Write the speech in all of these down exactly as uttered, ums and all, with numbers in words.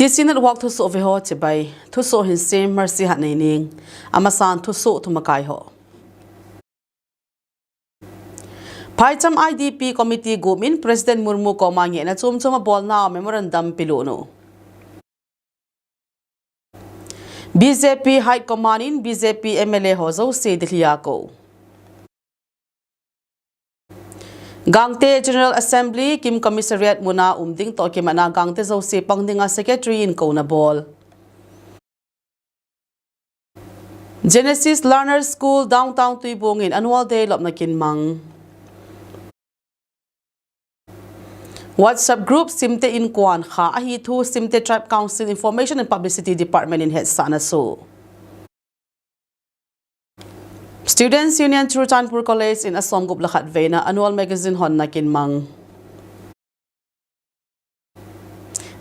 Hiche network thusoh veho chibai. Thusoh hinsem Mercy Hatneining. Amasan thusoh thumakai ho. Phaicham I D P Committee gumin President Murmu koma ngehna chomchom abolna memorandum pelunu. B J P High Command in B J P M L A ho jouse Delhi a kou. Gangte General Assembly, Kim Commissariat muna um ding toh kimatna Gangte jouse pang dinga Secretary in kouna bol. Genesis Learner School, Downtown Tuibong in Annual Day lopna kinmang. WhatsApp group Simte Inkuan kha ahi thu Simte Tribe Council Information and Publicity Department in hetsahna soh. Students Union Churachandpur College in asom gup le khat veina Annual Magazine honna kinmang.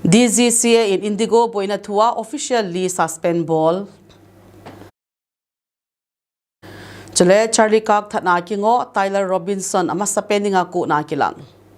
D G C A in Indigo boina thua officially suspend bol. Chule Charlie Kirk thatna kingoh, Tyler Robinson amasapen dinga kohna kilang.